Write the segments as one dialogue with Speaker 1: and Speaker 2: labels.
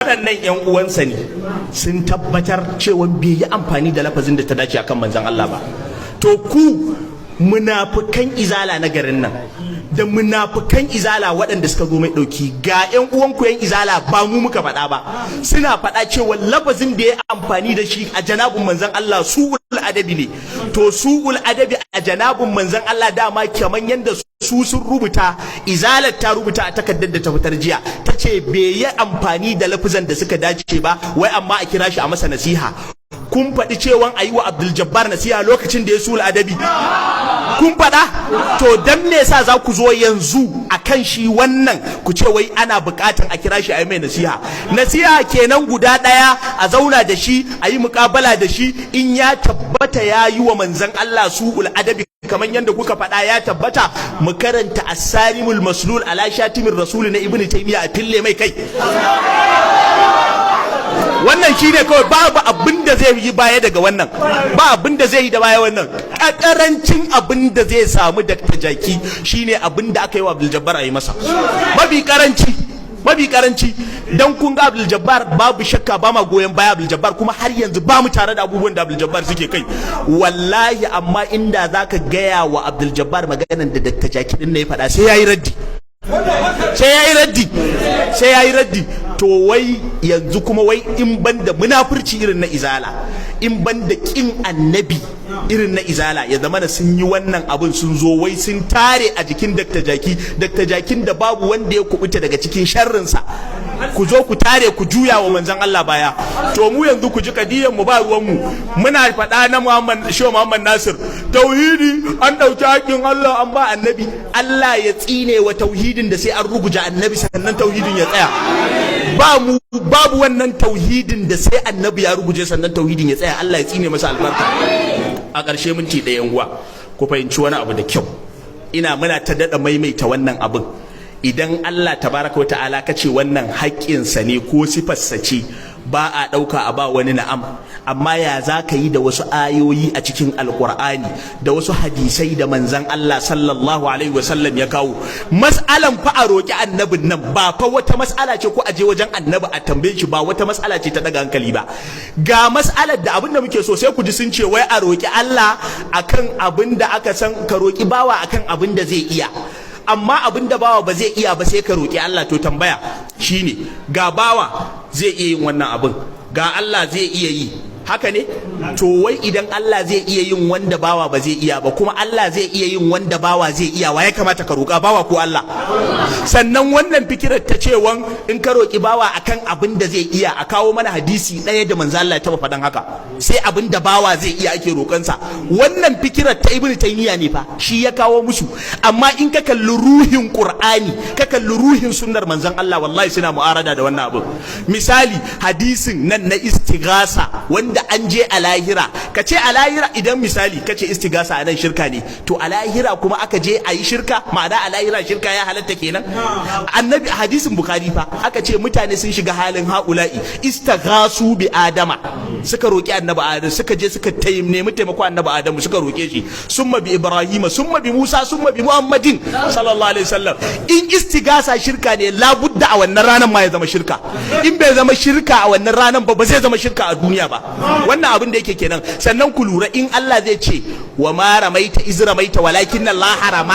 Speaker 1: Waɗannan 'yan uwansa ne sun tabbatar cewa bai yi amfani da lafazin da ta dace akan manzon Allah ba. To, ku munafukan Izala na garin nan da munafukan Izala waɗanda suka zo mai ɗauki, ga 'yan uwanku 'yan Izala, ba mu muka faɗa ba, suna faɗa cewa lafazin da ya amfani da shi a janabin manzon Allah su'ul adabi ne. To, su'ul adabi a janabin manzon Allah, dama kaman yanda su sun rubuta, Izalar ta rubuta a takardar da ta fitar jiya, ta ce bai yi amfani da lafazan da suka dace ba, wai amma a kira shi a masa nasiha. Kun faɗi cewan a yi wa Abdul Jabbar nasiha lokacin da ya su'ul adabi? Kun faɗa? To, dan me yasa za ku zo yanzu akan shi wannan ku ce wai ana buƙatan a kira shi a yi mai nasiha? Nasiha kenan guda ɗaya, a zauna da shi, a yi muƙabala da shi. In ya tabbata ya yi wa manzon Allah su'ul adabi kamar yadda kuka faɗa, ya tabbata, mu karanta As-Sarimul Maslul ala Shatimin Rasul na Ibnu Taymiya, a fille mai kai. Wannan shi ne kawai, babu abin da zai yi baya daga wannan, ba abin da zai yi da baya. Wannan karancin abin da zai samu Dr. Jaki shine abin da aka yi wa Abdul Jabbar a yi masa, mafi karanci, mafi karanci. Dan kun ga Abdul Jabbar, babu shakka ba ma goyon baya Abdul Jabbar, kuma har yanzu ba mu tare da abubuwan da Abdul Jabbar suke kai, wallahi. Amma inda zaka gaya wa Abdul Jabbar maganan da Dr. Jaki din ne ya faɗa, sai yayi raddi, sai yayi raddi, sai yayi raddi. To, wai yanzu kuma wai in banda munafurci irin na Izala, in banda kin Annabi irin na Izala, ya zama da sun yi wannan abun, sun zo wai sun tare a jikin Dr. Jaki, Dr. Jakin da babu wanda ya kubuta daga cikin sharrinsa, ku zo ku tare ku juya wa manzon Allah baya. To, mu yanzu ku ji kadiyan mu, ba ruwan mu. Muna faɗa na Muhammad Shehu Muhammad Nasir, tauhidi an ɗauki haƙƙin Allah an ba Annabi. Allah ya tsine wa tauhidin da sai an ruguja Annabi sannan tauhidin ya tsaya. Ba mu babu wannan tauhidin da sai Annabi ya ruguje sannan tauhidin ya tsaya. Allah ya tsine masa albarka. A ƙarshe, minti ɗaya, uwa, ku fahimci wani abu da kyau. Ina muna ta daɗa maimaita wannan abin. Idan Allah tabaraka wa ta'ala ka ce wannan haƙƙinsa ne ko sifarsa ce, ba a ɗauka a ba wani, na'am. Amma ya za ka yi da wasu ayoyi a cikin Alƙur'ani da wasu hadisai da Manzan Allah sallallahu alaihi wasallam ya kawo? Mas'alan fa a roƙi Annabin nan ba fa wata mas'ala ce, ko a je wajen Annabi a tambaye shi, ba wata mas'ala ce ta daga hankali ba. Ga mas'alar da abin da muke so, sai ku ji sun ce wai a roƙi Allah akan abin da aka san, ka roƙi bawa akan abin da zai iya, amma abin da bawa ba zai iya ba sai ka roƙi Allah. To, tambaya shine, ga bawa zai iya yin wannan abin, ga Allah zai iya yi, haka ne? To, wai idan Allah zai iya yin wanda bawa ba zai iya ba, kuma Allah zai iya yin wanda bawa zai iya, wa ya kamata ka roƙa, bawa ko Allah? Sannan wannan fikirar ta cewan in ka roƙi bawa akan abin da zai iya, a kawo mana hadisi ɗaya da Manzo Allah ya taɓa faɗan haka, sai abin da bawa zai iya ake roƙonsa. Wannan fikirar ta Ibn Taymiya ne fa, shi ya kawo musu. Amma in ka kalli ruhin Qur'ani, ka kalli ruhin sunnar Manzon Allah, wallahi suna mu'arada da wannan abin. Misali, hadisin nan na istigasa, wanda an je a lahira, ka ce a lahira, idan misali ka ce istigasa a nan shirka ne, to a lahira kuma aka je a yi shirka, ma'ana a lahira shirka ya halatta kenan. Annabi, hadisin Bukhari fa, aka ce mutane sun shiga halin ha'ula'i, istaghasu bi Adama, suka roki Annabi Adam, suka je suka nemi taimako Annabi Adamu, suka roke shi, summa bi Ibrahima, summa bi Musa, summa bi Muhammadin sallallahu alaihi wasallam. In istigasa shirka ne, labudda a wannan ranar ma ya zama shirka. In bai zama shirka a wannan ranar ba, ba zai zama shirka a duniya ba. Wannan abin da yake kenan. Sannan ku lura, in Allah zai ce wa ma ramaita iz ramaita walakin Allah rama,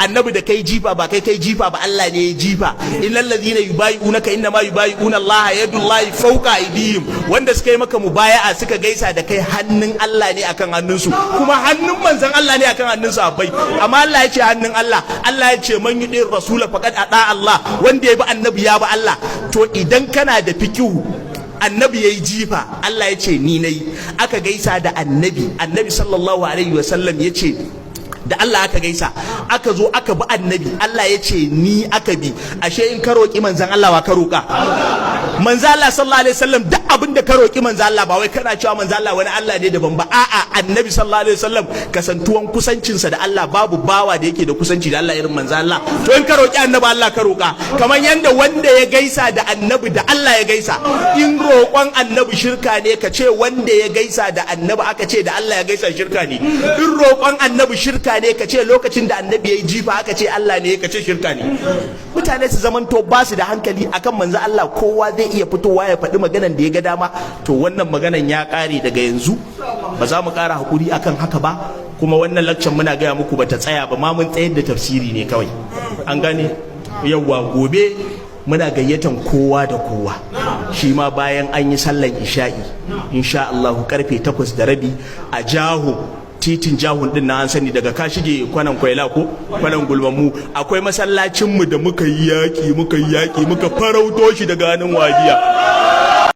Speaker 1: Annabi, da kai jifa, ba kai kai jifa ba, Allah ne ya jifa. Innal ladhina yubayi'unaka inna ma yubayi'una Allah yadullahi fawqa aydihim. Wanda suka yi maka mubaya'a, suka gaisa da kai, hannun Allah ne akan hannunsu, kuma hannun Manzon Allah ne akan hannun sahabbai. Amma Allah ya ce hannun Allah. Allah ya ce man yuti'ir rasula faqad ata Allah, wanda ya bi Annabi ya bi Allah. To, idan kana da fikihu, Annabi ya yi jifa, Allah ya ce ni nayi, aka gaisa da Annabi, Annabi sallallahu alaihi wasallam ya ce da Allah aka gaisa, aka zo aka bi Annabi, Allah ya ce ni aka bi. Ashe in ka roƙi Manzon Allah, wa ka roƙa? Manzon Allah sallallahu alaihi wasallam. Duk abin da ka roƙi Manzon Allah, ba wai kana cewa Manzon Allah wani Allah ne daban ba, a'a. Annabi sallallahu alaihi wasallam, kasantuwan kusancinsa da Allah, babu bawa da yake da kusanci da Allah irin Manzon Allah. To, in ka roƙi Annabi, Allah ka roƙa, kamar yanda wanda ya gaisa da Annabi da Allah ya gaisa. In roƙon Annabi shirka ne, ka ce wanda ya gaisa da Annabi aka ce da Allah ya gaisa shirka ne. In roƙon Annabi shirka Shirka ne ka ce lokacin da Annabi ya yi jifa aka ce Allah ne, ka ce shirka ne. Mutane su zamanto ba su da hankali akan Manzo Allah. Kowa zai iya fitowa ya faɗi maganan da ya ga dama. To, wannan maganan ya ƙare daga yanzu, ba za mu ƙara hakuri akan haka ba. Kuma wannan lakcan, muna gaya muku, bata tsaya ba ma, mun tsayar da tafsiri ne kawai. An gane? Yawwa, gobe muna gayyatan kowa da kowa, shi ma bayan an yi sallan isha'i, insha Allah, karfe 8:30 a Jaho, titin Jahun din na an sani, daga ka shige kwanan Kwaila ko kwanan Gulmamu, akwai masallacin mu da muka yi yaki, muka yi yaki, muka farauto shi daga hannun Wahabiya.